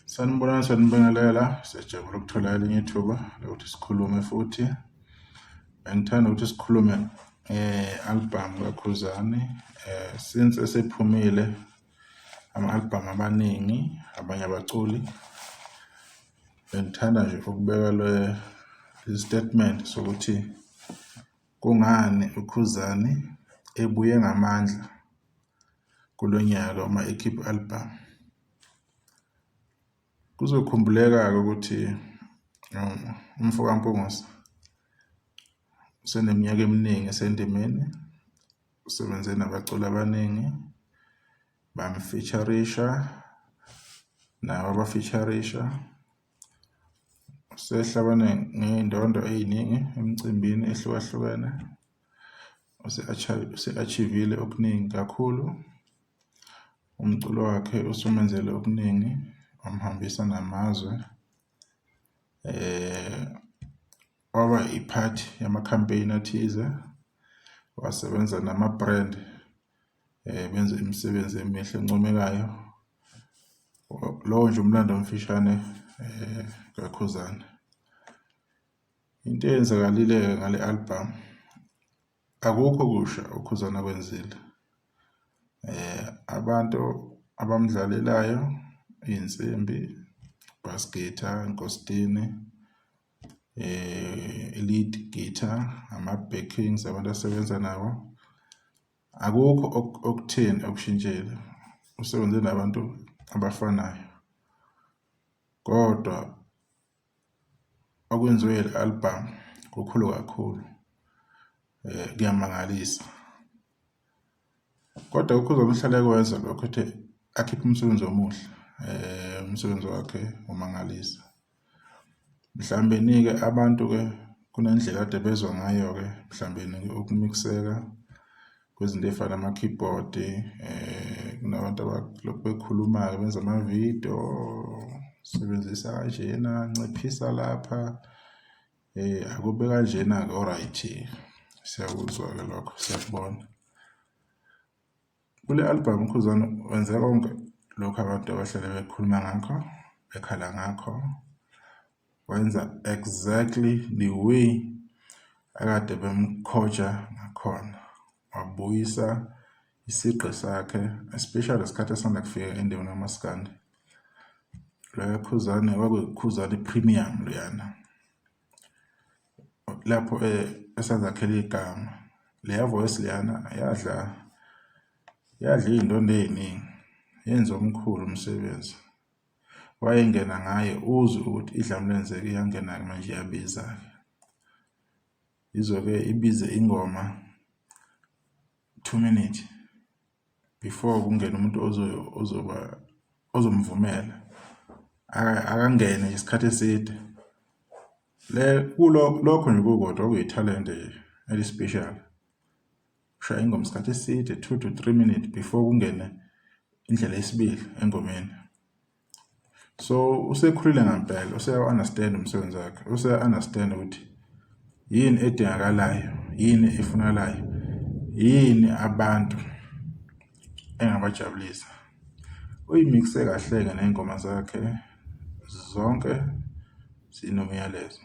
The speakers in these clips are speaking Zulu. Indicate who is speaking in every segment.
Speaker 1: Sanibonani, sanibingelela. Siyajabula ukuthola elinye ithuba lokuthi sikhulume futhi. Bengithanda ukuthi sikhulume nge-album kaKhuzani. Since esephumile ama-album amaningi, abanye abaculi, bengithanda nje ukubeka le statement sokuthi kungani uKhuzani ebuye ngamandla kulo nyaka uma ekhipha i-album. Kuzokhumbuleka-ke ukuthi umfo kaMpungose useneminyaka eminingi esendimeni, usebenze nabaculi abaningi, bam-feature-isha nabo aba-feature-isha. Usehlabane ngey'ndondo ey'ningi emicimbini ehlukahlukene, use-achieve-ile okuningi kakhulu. Umculo wakhe usumenzele okuningi, wamhambisa namazwe. Waba i-part yama-campaign athize, wasebenza nama-brand benze imisebenzi emihle encomekayo. Lowo nje umlando omfishane kaKhuzani. Into eyenzakalile-ke ngale album akukho okusha uKhuzani akwenzile. Abantu abamdlalelayo iy'nsimbi, bass guitar, Nkositini, lead guitar, ama-backings abantu asebenza nabo. Akukho okutheni okushintshile, usebenze nabantu abafanayo kodwa okwenziwe ile-album kukhulu kakhulu kuyamangalisa. Kodwa uKhuzani uhlale ekwenza lokho ukuthi akhiphe umsebenzi omuhle, umsebenzi wakhe umangalisa. Mhlawumbe-ke abantu-ke kunendlela ekade bezwa ngayo-ke mhlawumbe-ke uku-mix-eka kwezinto ey'fana nama-keyboard, kunabantu abalokhu bekhuluma-ke benza amavidiyo, sebenzisa kanjena, nciphisa lapha, akube kanjena-ke o-right. Siyakuzwa-ke lokho, siyakubona. Kule album uKhuzani wenze konke lokhu abantu abahlale bekhuluma ngakho, bekhala ngakho. Wenza exactly the way akade bemkhoja ngakhona. Wabuyisa isigqi sakhe, especially ngesikhathi esanda kufika endaweni kamaskandi. Loya Khuzani kwakuyiKhuzani premium loyana. Lapho esazakhela igama. Leya voice leyana yadla yadla iy'ndondo ey'ningi, yenza omkhulu umsebenzi. Wayengena ngaye uzwe ukuthi iDlamlenze-ke iyangena-ke manje iyabiza-ke. Izoke ibize ingoma 2 minutes before kungene umuntu ozoba ozomvumela akangene nje isikhathi eside. Le kulo lokho nje kukodwa kuyithalente nje eli-special. Ushaya ingoma isikhathi eside 2 to 3 minutes before kungene indlela yesibili engomeni. So usekhulile ngampela, useya-understand umsebenzi wakhe, useya-understand ukuthi yini edingakalayo, yini efunakalayo, yini abantu engabajabulisa. Uyi-mix-e kahle-ke ney'ngoma zakhe zonke zinomyalezo,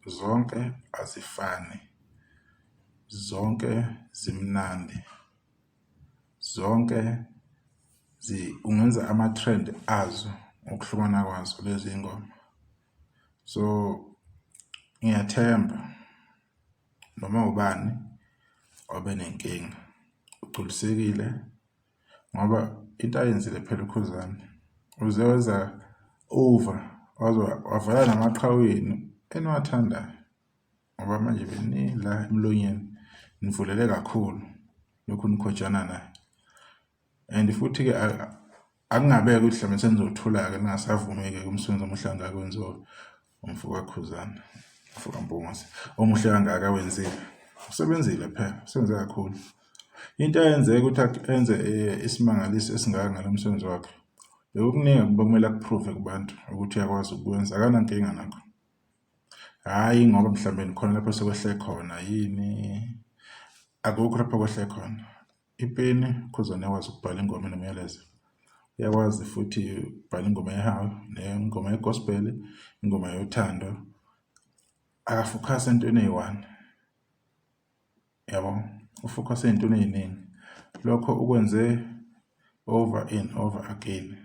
Speaker 1: zonke azifani, zonke zimnandi, zonke ungenza ama-trend azo ngokuhlukana kwazo lezi ngoma. So ngiyathemba noma ubani obe nenkinga ugculisekile ngoba into ayenzile phela uKhuzani uze wenza over waze wavala namaqhawe enu eniwathandayo ngoba manje benila emlonyeni nivulele kakhulu lokhu nikhojana naye. And futhi-ke akungabeki ukuthi mhlawumbe senizothula-ke ningasavumi-ke umsebenzi omuhle kangaka wenziwa umfo kaKhuzani, umfo kaMpungose, omuhle kangaka awenzile. Usebenzile phela, usebenze kakhulu. Into eyenzeka ukuthi enze isimangaliso esingaka ngalo msebenzi wakhe, bekukuningi bekumele aku-prove kubantu ukuthi uyakwazi ukukwenza, akanankinga nakho. Hhayi ngoba mhlawumbe khona lapho sekwehle khona yini, akukho lapho kwehle khona. Ipeni uKhuzani uyakwazi ukubhala ingoma enomyalezo. Uyakwazi futhi ukubhala ingoma yehawu nengoma ye-gospel, ingoma yothando. Akafokhasi entweni eyi-one, yabo, ufokhase ey'ntweni ey'ningi. Lokho ukwenze over and over again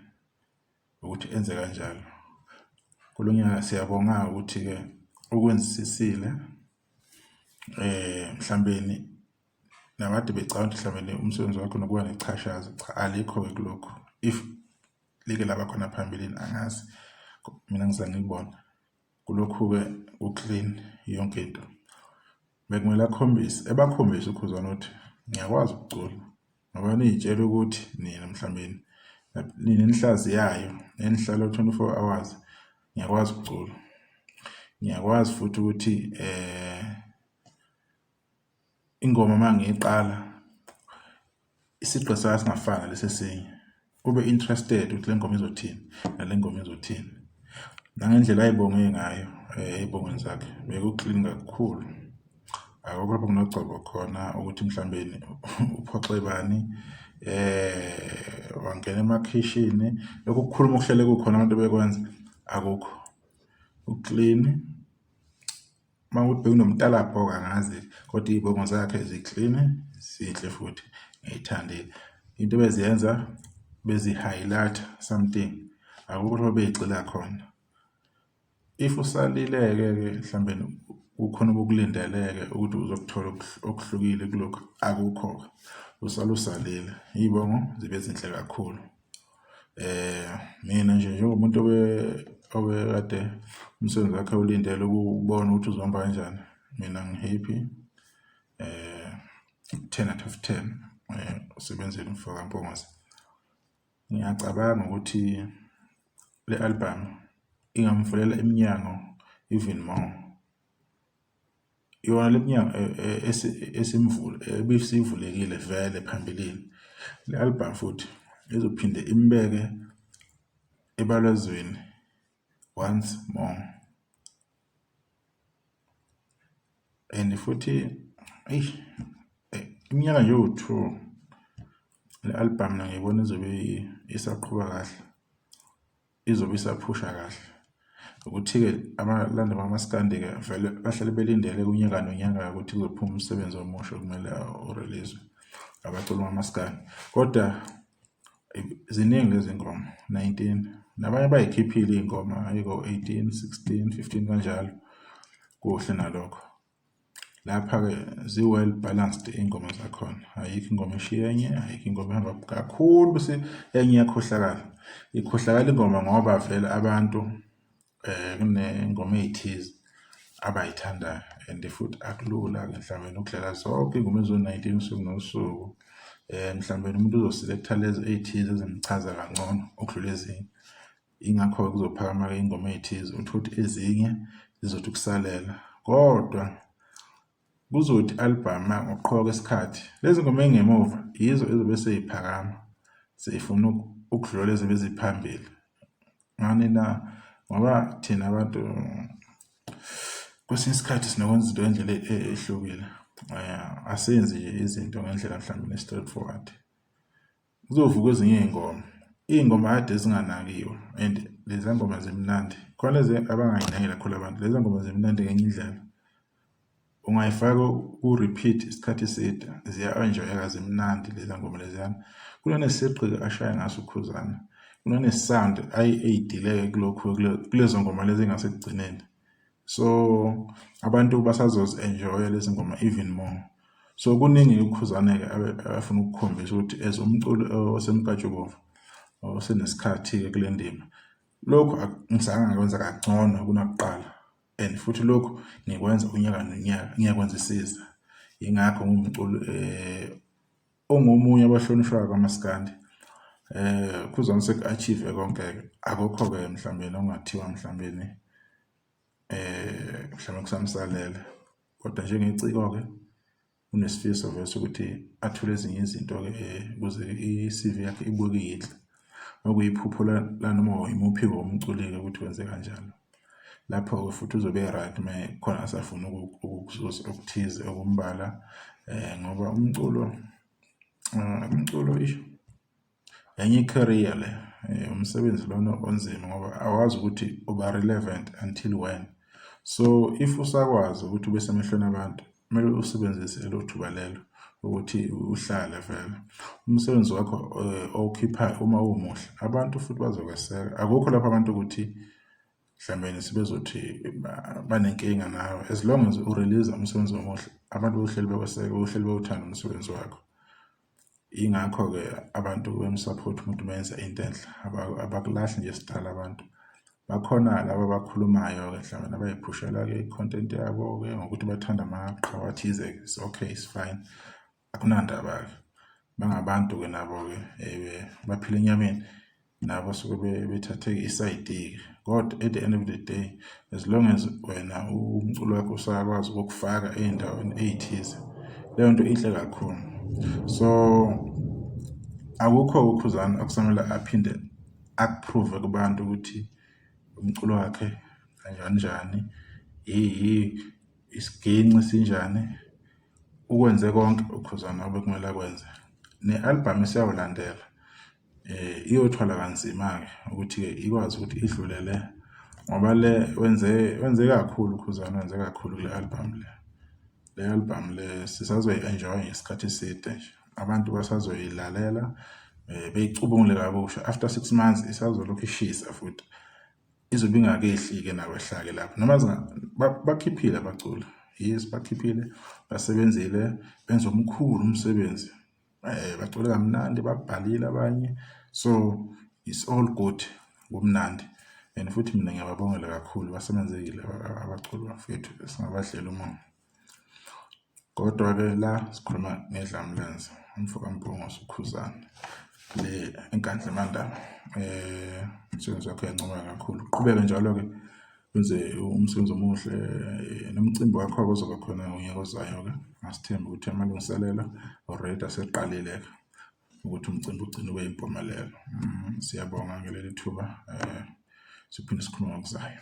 Speaker 1: ukuthi enze kanjalo. Kulo nyaka siyabonga-ke ukuthi-ke ukwenzisisile mhlawumbeni nabade becabanga ukuthi mhlawumbe umsebenzi wakho nokuba nechashaza, cha alikho-ke kulokhu. If like laba khona phambilini angazi, mina ngizange ngilibone. Kulokhu-ke ku-clean yonke into. Bekumele akhombise, ebakhombise uKhuzani ukuthi ngiyakwazi ukucula ngoba niy'tshela ukuthi nina mhlawumbeni nina enihlaziyayo enihlala u-24 hours ngiyakwazi ukucula. Ngiyakwazi futhi ukuthi ingoma uma ngiyiqala isigqi sayo singafani nalesi esinye, ube interested ukuthi le ngoma izothini nale ngoma izothini. Nangendlela ayibonge ngayo ey'bongweni zakhe beku-clean kakhulu. Akukho lapho kunogcobo khona ukuthi mhlawumbeni uphoxe bani wangena emakhishini, lokhu kukhuluma okuhlale kukhona abantu bekwenza akukho. U-clean. Uma kuwukuthi bekunomtalabho-ke angazi kodwa iy'bongo zakhe zi-clean zinhle futhi ngiy'thandile. Into ebeziyenza bezi-highlight-a something, akukho lapho bey'gxila khona. If usalile-ke ke mhlawumbe kukhona obukulindele-ke ukuthi uzokuthola okuhlukile kulokhu akukho-ke, usale usalile. Iy'bongo zibe zinhle kakhulu. Mina nje njengomuntu obekade umsebenzi wakhe ewulindele ukubona ukuthi uzohamba kanjani, mina ngi-happy 10 out of 10 usebenzile umfo kaMpungose. Ngiyacabanga ukuthi le album ingamvulela iminyango even more. Yona le minyango esimvule ebisivulekile vele phambilini. Le album futhi izophinde imbeke ebalazweni once more. And futhi eish iminyaka nje ewu-2 le album mina ngiyibona izobe isaqhuba kahle. Izobe isaphusha kahle. Ukuthi-ke abalandeli bamaskandi-ke vele bahlale belindele kunyaka nonyaka ukuthi kuzophuma umsebenzi omusha okumele u-release-we abaculi bamaskandi. Kodwa ziningi lezi ngoma, 19 nabanye bay'khiphile iy'ngoma ayiko-18, 16, 15 kanjalo. Kuhle nalokho. Lapha-ke zi-well balanced iy'ngoma zakhona, ayikho ingoma eshiya enye, ayikho ingoma ehamba kakhulu bese enye iyakhohlakala. Ikhohlakala ingoma ngoba vele abantu kuney'ngoma ey'thize abay'thandayo and futhi akulula-ke mhlawumbe ukudlala zonke iy'ngoma eziwu-19 usuku nosuku. Mhlawumbe umuntu uzo-select-a lezi ey'thize ezimchaza kangcono ukudlula ezinye. Yingakho-ke kuzophakama-ke iy'ngoma ey'thize uthole ukuthi ezinye zizothi ukusalela kodwa kuzothi i-album ngokuqhubeka kwesikhathi lezi ngoma ey'ngemuva yizo ezobe sey'phakama sey'funa ukudlula lezi ebeziphambili. Ngani na? Ngoba thina abantu kwesinye isikhathi sinokwenza izinto ngendlela ehlukile, asenzi nje izinto ngendlela mhlawumbe e-straight forward. Kuzovuka ezinye iy'ngoma, iy'ngoma kade zinganakiwe and leziya ngoma zimnandi. Khona lezi abangay'naki kakhulu abantu, leziya ngoma zimnandi ngenye indlela. Ungay'faka ku-repeat isikhathi eside ziya-enjoy-eka zimnandi leziya ngoma leziyana. Kunanesigqi ashaya ngaso uKhuzani, kunane-sound ayi-add-ile-ke kulokhu kulezo ngoma lezi ey'ngasekugcineni. So abantu basazozi-enjoy-a lezi ngoma even more. So kuningi uKhuzane-ke afuna ukukhombisa ukuthi as umculi osemnkantshubomvu osenesikhathi-ke kule ndima, lokhu ngizange ngakwenza kangcono kunakuqala and futhi lokhu ngikwenza unyaka nonyaka ngiyakwenzisisa. Yingakho ngiwumculi ongomunye abahlonishwayo kamaskandi. Khuzani seku-achieve-e konke-ke, akukho-ke mhlawumbe nokungathiwa mhlawumbeni mhlawumbe kusamsalele. Kodwa njengeciko-ke unesifiso vele sokuthi athole ezinye izinto-ke ukuze i-C_V yakhe ibuke iyinhle. Okuyiphupho lanoma imuphi-ke umculi-ke ukuthi wenze kanjalo. Lapho-ke futhi uzobe e-right uma kukhona asafuna ukukuzuza okuthize okumbala ngoba umculo umculo eish. Enye i-career le, umsebenzi lona onzima ngoba awazi ukuthi uba relevant until when. So if usakwazi ukuthi ube semehlweni abantu, kumele usebenzise lelo thuba lelo ukuthi uhlale vele. Umsebenzi wakho owukhiphayo uma umuhle, abantu futhi bazokweseka. Akukho lapho abantu ukuthi mhlawumbe sebezothi banenkinga nawe. As long as u-release-a umsebenzi omuhle, abantu bohleli bekweseka, bohleli bewuthanda umsebenzi wakho. Yingakho-ke abantu bem-support umuntu uma enza into enhle, abakulahli nje sidala abantu. Bakhona laba abakhulumayo-ke mhlawumbe abay'phushela-ke i-content yabo-ke ngokuthi bathanda amaqhawe athize-ke, it's okay, it's fine, akunandaba-ke. Bangabantu-ke nabo-ke baphila enyameni. Nabo suke bethathe isayidi-ke kodwa at the end of the day, as long as wena umculo wakho usakwazi ukukufaka ey'ndaweni ey'thize, leyo nto inhle kakhulu. So akukho uKhuzani okusamele aphinde aku-prove kubantu ukuthi umculo wakhe kanjani njani, isiginci sinjani. Ukwenze konke uKhuzani obekumele akwenze, ne-album isiyawulandela. Iyothwala kanzima-ke ukuthi-ke ikwazi ukuthi idlule le ngoba le wenze kakhulu uKhuzani, wenze kakhulu kule album le. Le album le sisazoyi-enjoy-a isikhathi eside nje, abantu basazoyilalela beyicubungule kabusha. After 6 months isazolokhu ishisa futhi, izobe ingakehli-ke nakwehla-ke lapho noma bakhiphile abaculi. Yes, bakhiphile, basebenzile, benza omkhulu umsebenzi. Bacule kamnandi, babhalile abanye, so it's all good, kumnandi and futhi mina ngiyababongela kakhulu, basebenzekile abaculi bafethu, singabadlela umoya. Kodwa-ke la sikhuluma ngedlamlenze, umfo kaMpungose, uKhuzani le eNkandla eMandaba. Umsebenzi wakhe uyancomeka kakhulu, uqhubeke njalo-ke wenze umsebenzi omuhle nomcimbi wakho ozoba khona ngonyaka ozayo-ke. Asithembe ukuthi amalungiselelo already aseqalile-ke ukuthi umcimbi ugcine ube yimpumelelo. Siyabonga ngaleli thuba, siphinde sikhulume ngokuzayo.